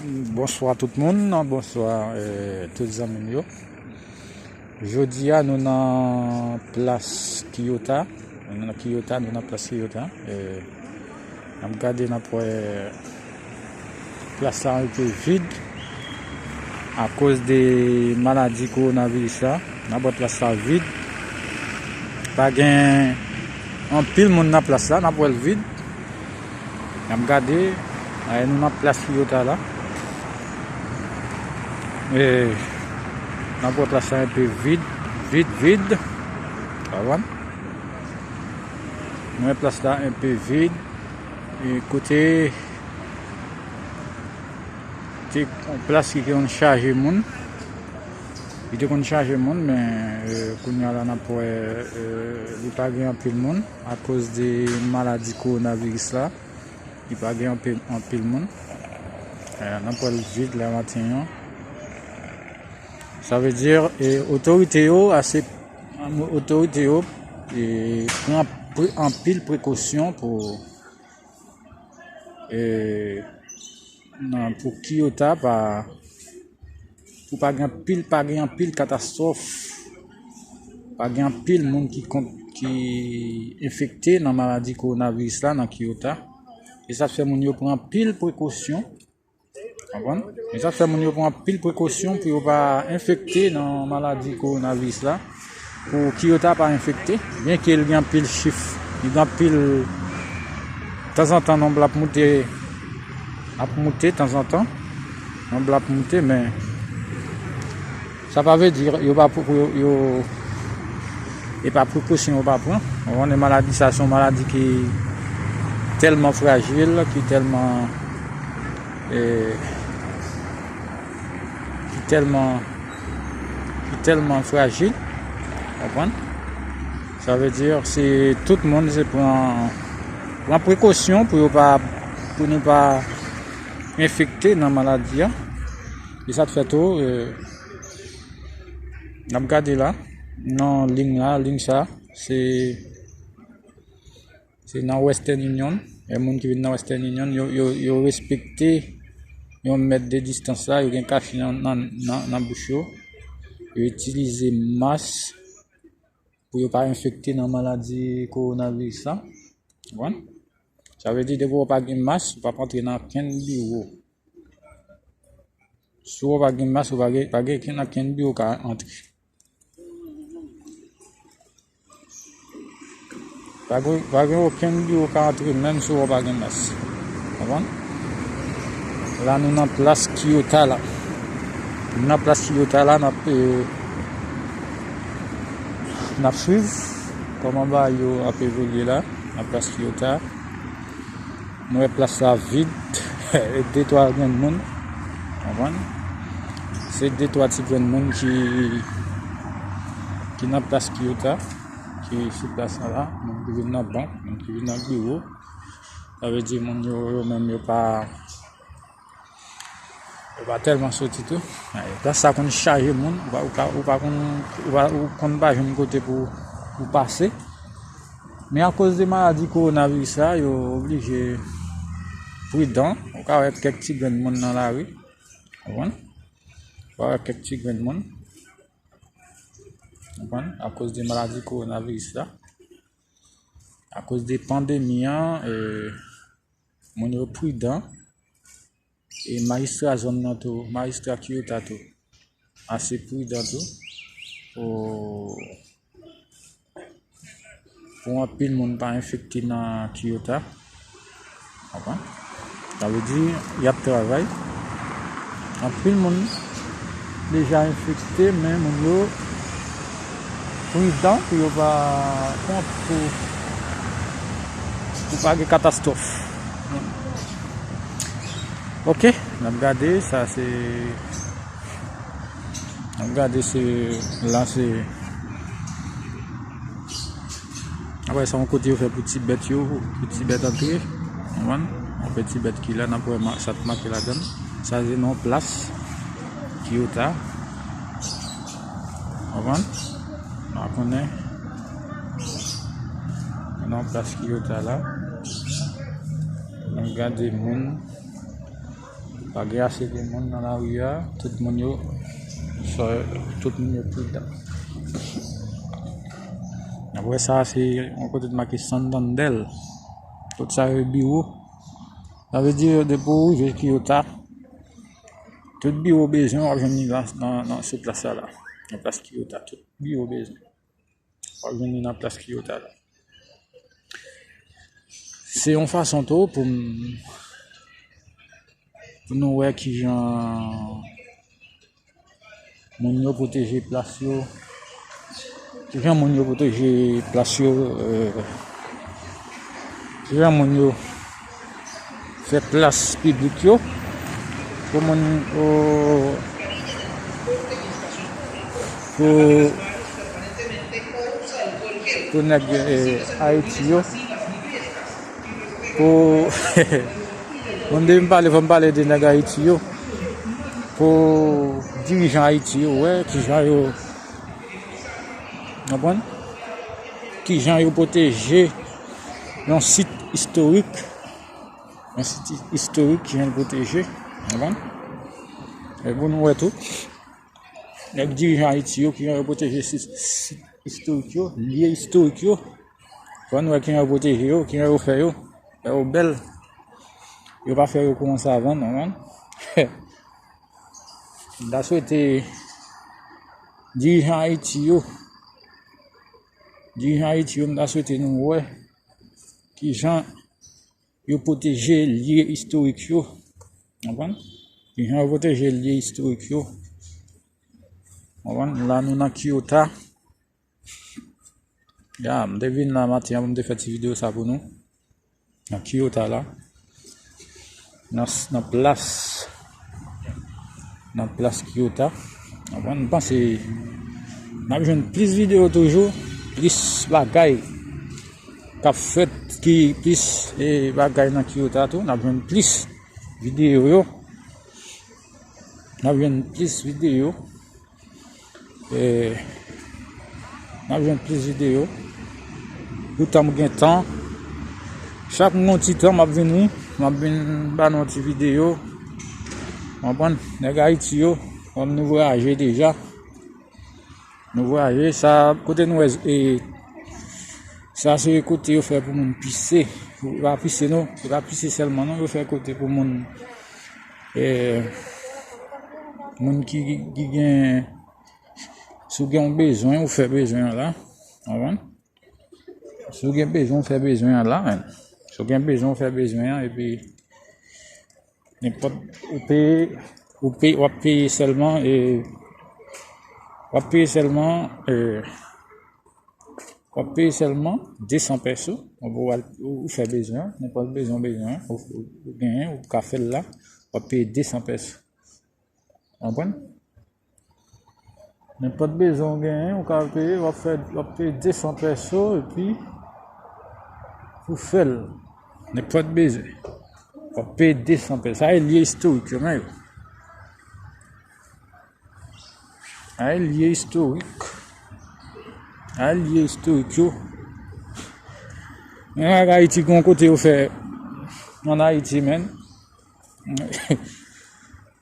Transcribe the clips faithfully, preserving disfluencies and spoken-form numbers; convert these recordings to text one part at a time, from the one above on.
Bonswa tout moun, bonswa, eh, tout zanmi m yo. Jodi a, nou nan plas Kiyota. Nou nan Kiyota, nou nan plas Kiyota. Eh, n ap gade, n ap wè plas la enpe vid akoz de maladi kowonaviris la. N ap wè plas la vid. Pa gen anpil moun nan plas la, n ap wè l vid. N ap gade, eh, nou nan plas Kiyota la. Eh, n ap wè plas la enpe vid, vid, vid. Konprann? Nou wè plas la enpe vid. E kote, te yon plas ki te konn chaje moun. Li te konn chaje moun, men, eh, kounye a la, n ap wè, eh, li pa gen anpil moun akoz de maladi kowonaviris la. Li pa gen anpil, anpil moun. Eh, n ap wè l vid la maten an. Sa vle di, eh, otorite yo ase, otorite yo, eh, pran pre-, anpil prekosyon pou, eh, nan, pou Kiyota pa, pou pa gen anpil, pa gen anpil katastwòf, pa gen anpil moun ki kon-, ki enfekte nan maladi kowonaviris la nan Kiyota. E sa fè moun yo pran anpil prekosyon. Konprann? E sa fè moun yo pran anpil prekosyon pou yo pa enfekte nan maladi kowonaviris la. Pou Kiyota pa enfekte, byenke l gen anpil chif, li gen anpil, tanzantan nonb la ap moute, ap moute tanzantan, nonb la ap moute, men sa pa vle di yo pa pre-, yo, yo, e pa prekosyon yo pa pran. Ou konnen maladi sa se yon maladi ki tèlman frajil, ki tèlman, eh, ki tèlman, ki tèlman frajil. Konprann? Sa vle di, se tout moun, se pran, pran prekosyon pou yo pa, pou nou pa enfekte nan maladi a. E sa t fè tou, eh, n ap gade la, nan liy la, liy sa, se, se nan Western Union. E moun ki vin nan Western Union, yo, yo, yo respekte yon mèt de distans la, yo gen kache nan, nan, nan, nan bouch yo. Yo itilize mas pou yo pa enfekte nan maladi kowonaviris la. Konprann? Sa vle di, depi w pa gen mas, ou p ap antre nan kenn biwo. Si w pa gen mas, ou pa gen, pa gen kenn, kenn biwo ka antre. Pa gen, pa gen okenn biwo ka antre, menm si w pa gen mas. Konprann? La, nou nan plas Kiyota la. Nou nan plas Kiyota la, n ap, eh, n ap swiv kòman bagay yo ap evolye la, nan plas Kiyota. Nou wè plas la vid, e de twa grenn moun. Konprann? Se de twa ti grenn moun ki, ki nan plas Kiyota, ki sou plas la la, moun ki vin nan bank, moun ki vin nan biwo. Sa vle di moun yo, yo menm yo pa, yo pa tèlman soti tou. Plas sa konn chaje moun, ou pa, ou pa, ou pa konn, ou pa, ou konn pa jwenn kote pou, pou pase. Men akoz de maladi kowonaviris la, yo oblije pridan. Ou ka wè kèk ti grenn moun nan lari. Konprann? Ou ka wè kèk ti grenn moun. Konprann? Akoz de maladi kowonaviris la. Akoz de pandemi an, eh, moun yo pridan. E majistra zòn nan tou, majistra Kiyota tou, ase pridan tou. Pou, pou anpil moun pa enfekte nan Kiyota. Konprann? Sa vle di, y ap travay. Anpil moun deja enfekte, men moun yo pridan pou yo pa, pou, pou, pou pa gen katastwòf. Ok, n ap gade, sa se, n ap gade se, la se, apre sa, yon kote yo fè pou ti bèt yo, pou ti bèt antre. Konprann? Yon ti bèt ki la, n ap wè ma-, sa t make ladan l. Sa se nan plas Kiyota. Konprann? Nou konnen. Nan plas Kiyota la. Nou gade moun. Pa gen ase de moun nan lari a, tout moun yo, sò, tout moun yo pridan. Apre sa, se yon kote ki make Santander. Tout sa yo biwo. Sa vle di, depi w rive Kyota, tout biwo w bezwen, w ap jwenn li la, nan, nan, sou plas sa la. Nan plas Kyota, tout biwo w bezwen. W ap jwenn li nan plas Kyota la. Se yon fason tou pou m, pou nou wè kijan moun yo pwoteje plas yo, kijan moun yo pwoteje plas yo, euh, kijan moun yo fè plas piblik yo pou moun, pou, pou, pou nèg, eh, Ayiti yo. Pou, bon, depi m pale, fò m pale de nèg Ayiti yo. Pou dirijan Ayiti yo, wè, kijan yo, konprann? Kijan yo pwoteje yon sit istorik. Yon sit istorik ki jan l pwoteje, konprann? E pou nou wè tou, nèg dirijan Ayiti yo ki jan yo pwoteje sit, sit istorik yo, lye istorik yo. Fò nou wè ki jan yo pwoteje yo, ki jan yo fè yo, fè yo bèl. Yo pa fè yo kòmanse a vann, konprann? M ta swete dirijan Ayiti yo, dirijan Ayiti yo, m ta swete nou wè ki jan yo pwoteje lye istorik yo. Konprann? Ki jan yo pwoteje lye istorik yo. Konprann? La, nou nan Kyota. Ya, m te vin la maten an pou m te fè ti videyo sa pou nou. Nan Kyota la. Nan, nan plas, nan plas Kyota. Konprann? M panse n ap jwenn plis videyo toujou, plis bagay k ap fèt, ki plis, eh, bagay nan Kyota tou. N ap jwenn plis videyo yo. N ap jwenn plis videyo. Eh, n ap jwenn plis videyo. Toutan m gen tan. Chak m gen yon ti tan, m ap vini. M ap vin ba nou yon ti videyo. Konprann? Nèg Ayiti yo, kòm nou vwayaje deja. Nou vwayaje, sa, kote nou wè, e, sa se kote yo fè pou moun pise. Pou, pa pise non, se pa pise sèlman non, yo fè kote pou moun, e, moun ki, ki gen, si w gen yon bezwen, ou fè bezwen an la. Konprann? Si w gen bezwen, w fè bezwen an la, menn. Si w gen bezwen, w fè bezwen an, epi nenpòt, ou peye, ou peye, w ap peye sèlman, e, w ap peye sèlman, e, w ap peye sèlman de san pèso. Ou, ou, ou fè bezwen an, nenpòt bezwen w bezwen an, ou, ou, ou genyen, ou ka fè l la, w ap peye de san pèso. Konprann? Nenpòt bezwen w genyen, ou ka peye, w ap fè, w ap peye de san pèso, epi pou fè l. Nenpòt bezwen. W ap peye de san pèso. Sa e lye istorik yo, men yo. Sa e lye istorik. Sa e lye istorik yo. Men Ayiti, gen yon kote yo fè ann Ayiti, menn.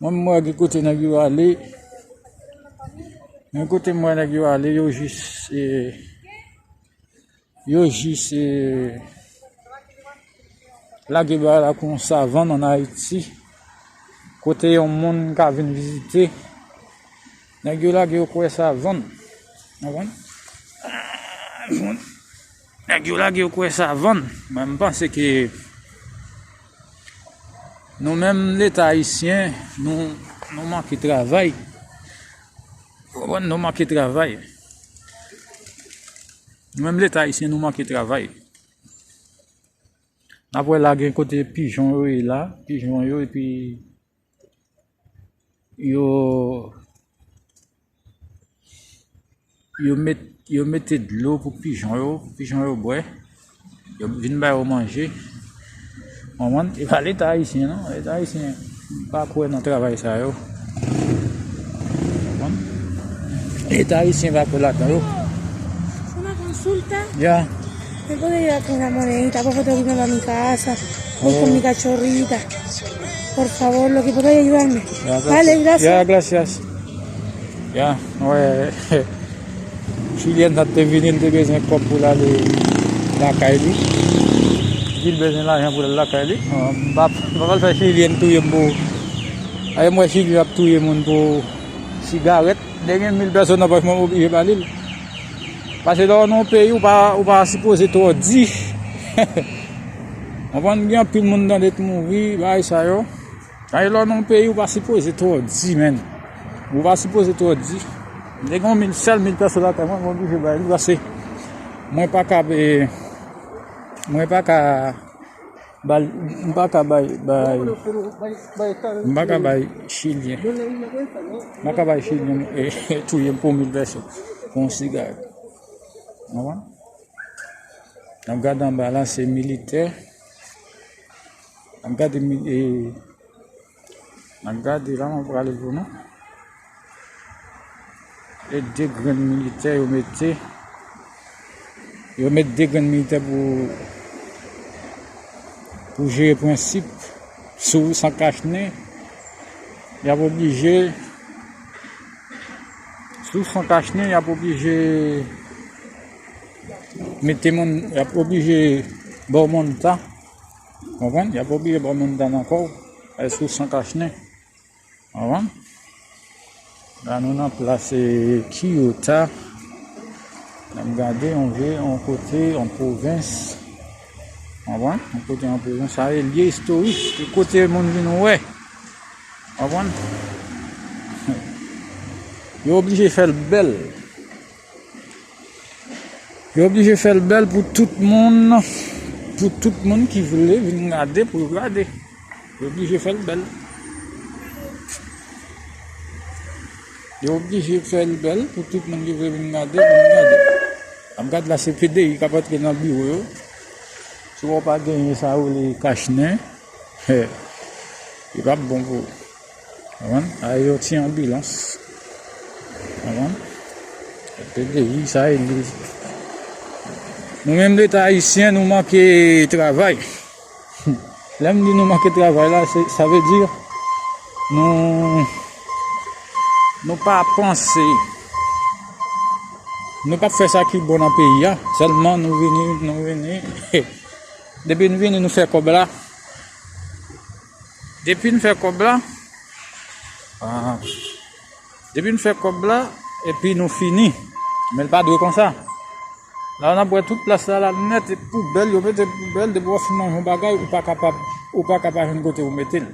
Mwen, m wè gen kote nèg yo ale. Gen kote m wè nèg yo ale, yo jis, e, yo jis, e, lage bagay la konsa vann ann Ayiti. Kote yon moun ka vin vizite. Nèg yo lage yo kwè sa vann. Konprann? Ah, vann. Nèg yo lage yo kwè sa vann. Mwen, m panse ke nou menm Leta ayisyen, nou, nou manke travay. Konprann? Nou manke travay. Nou menm Leta ayisyen, nou manke travay. N ap wè la gen kote pijon yo ye la, pijon yo, epi yo, yo met, yo mete dlo pou pijon yo, pou pijon yo bwè. Yo vin ba yo manje. Konprann? E pa Leta ayisyen, non. Leta ayisyen pa kwè nan travay sa yo. Konprann? Leta ayisyen pa kwè ladan yo. Una consulta. Ya. ¿Me podría hacer una monedita? Por favor, tengo que mi casa. Voy con mi cachorrita. Por favor, lo que puedo ayudarme. Ya, vale, gracias. Ya, gracias. Ya, wè. Chilyen sa te vini, li te bezwen kòb pou l ale lakay li. Di l bezwen lajan pou l al lakay li. M pa, m pa pral fè Chilyen touye m pou. Aye, m wè Chilyen ap touye moun pou sigarèt. Lè gen mil pèsòn nan pòch mwen, m oblije ba li l. Paske lè w nan yon peyi, ou pa, ou pa sipoze twò di. Konprann, gen anpil moun tande t mouri, bagay sa yo. Aye, lè w nan yon peyi, ou pa sipoze twò di, menn. Ou pa sipoze twò di. Lè gen yon mil, sèl mil pèsòn lakay mwen, mwen oblije ba li l, paske mwen pa ka, eh, mwen pa ka Ba l, m pa ka bay, bay, m pa ka bay Chilyen. M pa ka bay Chilyen, eh, touye m pou mil pèsòn, pou yon sigarèt. Ou konprann? N ap gade anba la, se militè. N ap gade mi-, eh, N ap gade la, mwen prale pou nou. E de grenn militè yo mete, yo met de grenn militè pou, pou jere prensip sou san kach nen. Y ap oblije, sou san kach nen, y ap oblije mete moun, y ap oblije ba w moun ta. Konprann? Y ap oblije ba w moun ta nan kò w, eh, sou san kach nen. Konprann? La nou nan plas, eh, Kiyota. N ap gade yon vye, yon kote, yon pwovens. Konprann? Yon kote, yon pwovens. Sa e lye istorik. Se kote moun vin wè. Konprann? Yo oblije fè l bèl. Yo oblije fè l bèl pou tout moun, pou tout moun ki vle vin gade, pou yo gade. Yo oblije fè l bèl. Yo oblije fè l bèl pou tout moun ki vle vin gade, vin gade. N ap gade la, se P D I k ap antre nan biwo yo. Si w pa genyen sa yo rele kach nen, li p ap bon pou ou. Konprann? A yon ti anbilans. Konprann? P D I, sa e li. Nou menm Leta ayisyen, nou manke travay. Lè m di nou manke travay la, se, sa vle di nou, nou pa panse, nou p ap fè sa ki bon nan peyi a. Sèlman nou vini, nou vini. Depi nou vini, nou fè kòb la. Depi n fè kòb la, ah, depi n fè kòb la, epi nou fini. Men l pa dwe konsa. La, n ap wè tout plas la, la nèt, e poubèl, yo mete poubèl, depi w fin manje yon bagay, ou pa kapab, ou pa ka pa jwenn kote ou mete l.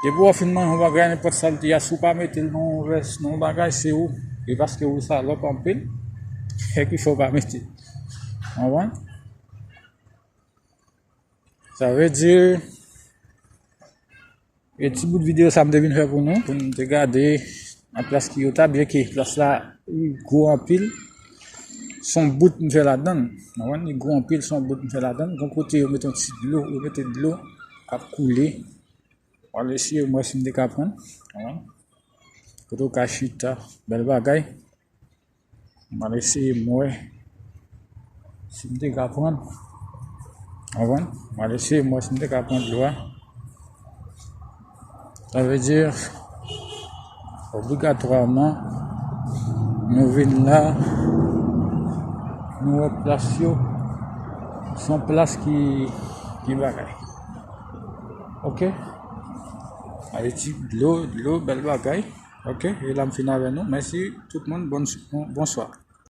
Depi w fin manje yon bagay, nenpòt sa l te ye a, si w pa mete l nan yon vès, nan yon bagay, se ou. E paske ou salòp anpil, e ki fè w pa mete l. Konprann? Sa vle di, e ti bout videyo sa m te vin fè pou nou, pou nou te gade nan plas Kiyota, byenke plas la li gwo anpil, se yon bout m fè ladan l. Konprann? Li gwo anpil, se yon bout m fè ladan l. Gon kote yo mete yon ti dlo, yo mete dlo k ap koule. M al eseye m wè si m te ka pran. Konprann? Kote w ka chita, bèl bagay. M al eseye m wè si m te ka pran. Konprann? M al eseye m wè si m te ka pran dlo a. Sa vle di, obligatwaman, nou vin la, nou wè plas yo, se yon plas ki, ki bagay. Oke? Ayiti, dlo, dlo, bèl bagay. Oke? E la m fin avè nou. Mèsi tout moun. Bonn, bon, bonswa.